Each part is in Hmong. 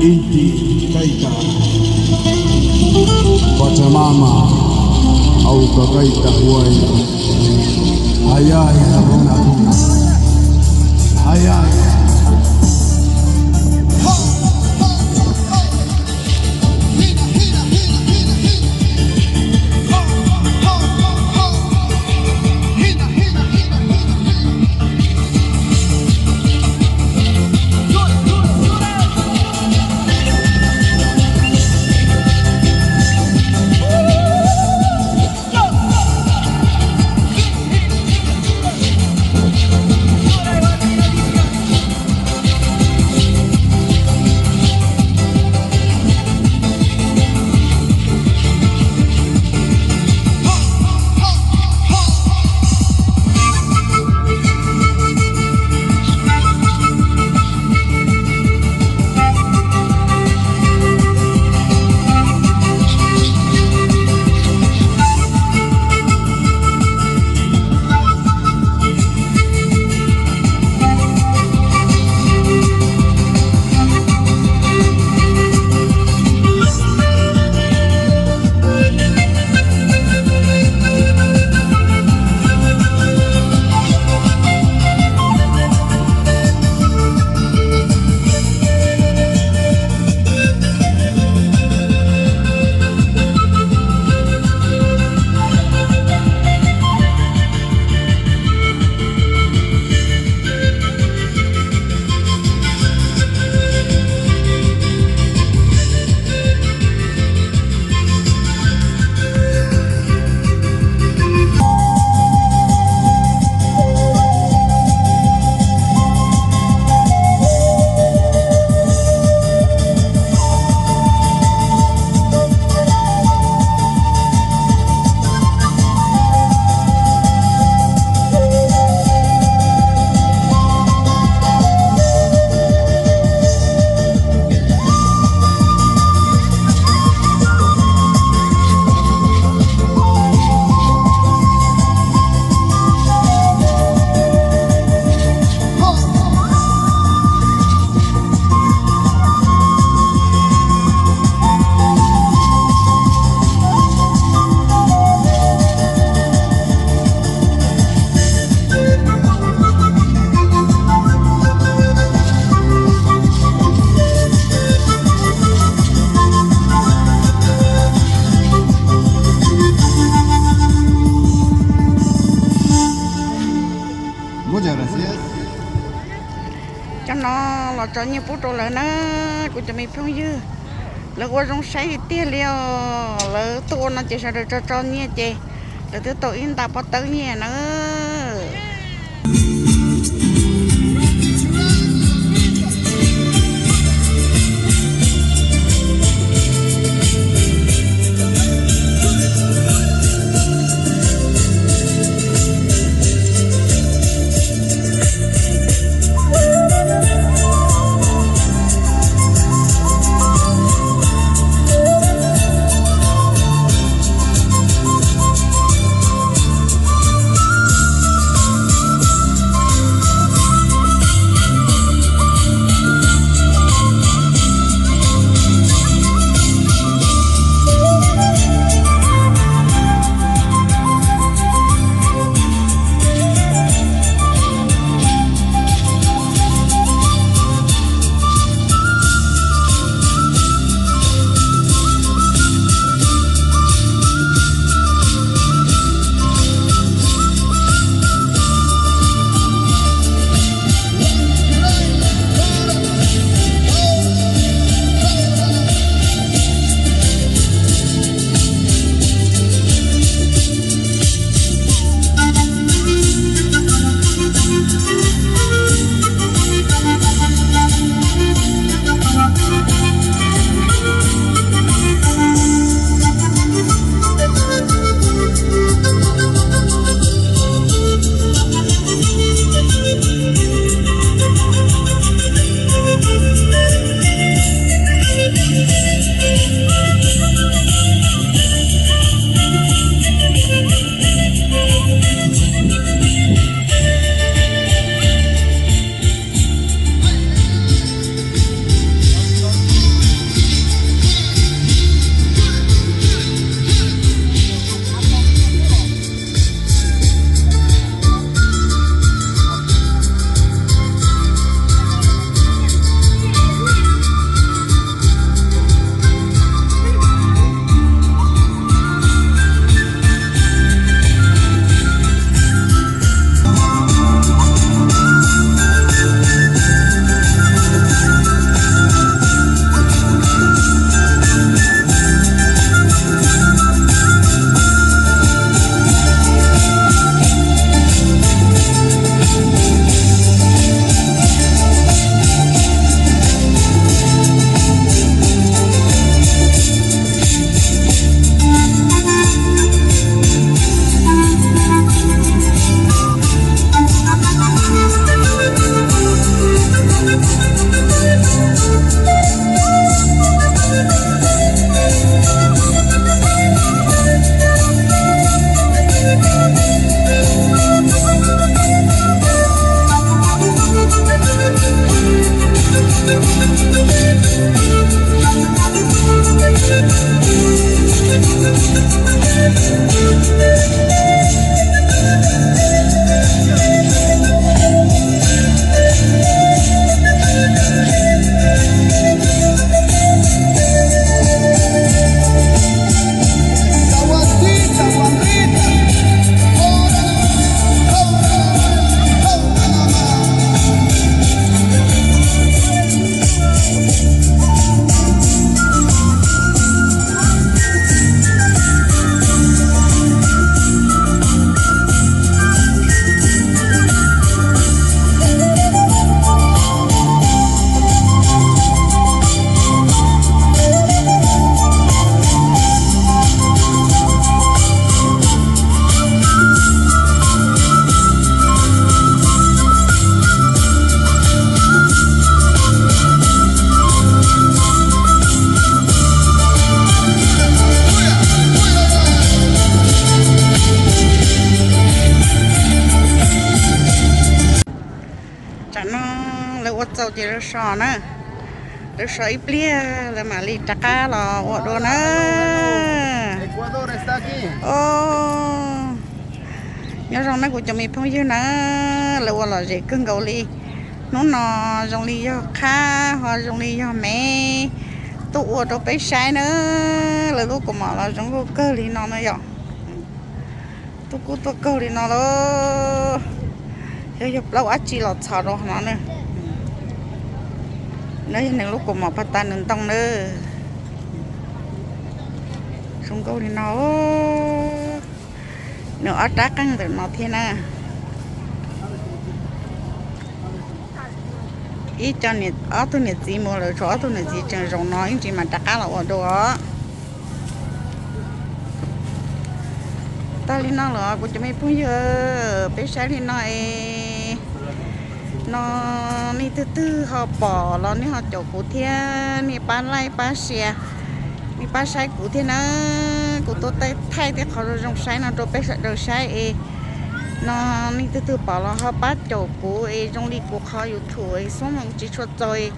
Ib nti kaij tas, Pachama mas, au, kaij tas huaj, haya, haya. Cov no los tso nyiaj pub rau lawv na, kuv cov me phooj ywg. Lawv ua zoo saib tiag tiag li os. Lawv tuaj ua no ces sawv daws tso tso nyiaj ces lawv twb tau ib nta pob tawb nyiaj na. Tsam no lawv ua txaus ces lawv so na, lawv so ib pliag lawv mam li rov qab los ua dua na. Nyob zoo na kuv cov me phooj ywg na, lawv ua lom zem kawg nkaus li. Hnub no zoo li yog qhab ho zoo li yog me tuaj ua rau peb saib na. Lawv lub kaus mom los zoo nkauj kawg li no na yom. Tuaj kub tuaj kaug li no lauj. Yog yog plaub ab tsi los txhos rau no na. No yog nws lub kaus mom paj tas nws ntoo na. Zoo nkauj li no. Nws ob rab qeej ntawm no thiab na. Ib co, ob tug niam txiv mus lawm, tshuav ob tug niam txiv tseem zaum no ib ntsis mam rov qab los ua dua os. Tag li no los kuv cov me phooj ywg, peb saib li no es, no nej twg twg ho pom los nej ho caum kuv thiab, nej pab like pab share, nej pab saib kuv thiab na. Kuv tuaj thaij tej qhov zoo zoo saib no rau peb sawv daws saib es, no nej twg twg pom los ho pab caum kuv es zoo li kuv qhov YouTube es xuab moos tsis tshua txaus.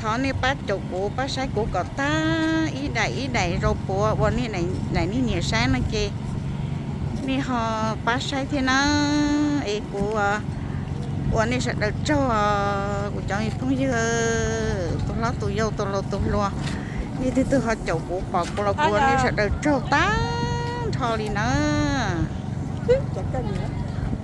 Thov nej pab caum kuv, pab saib kuv kom tag ib daim ib daim zoo puav ua nej niam saib no ces nej ho pab saib thiab na. Es kuv ua nej sawv daws tsaug, kuv cov me phooj ywg, tus hlob tus yau tus laus tus hluas, nej twg twg ho caum kuv pom kuv los kuv ua nej sawv daws tsaug tag nrho li na.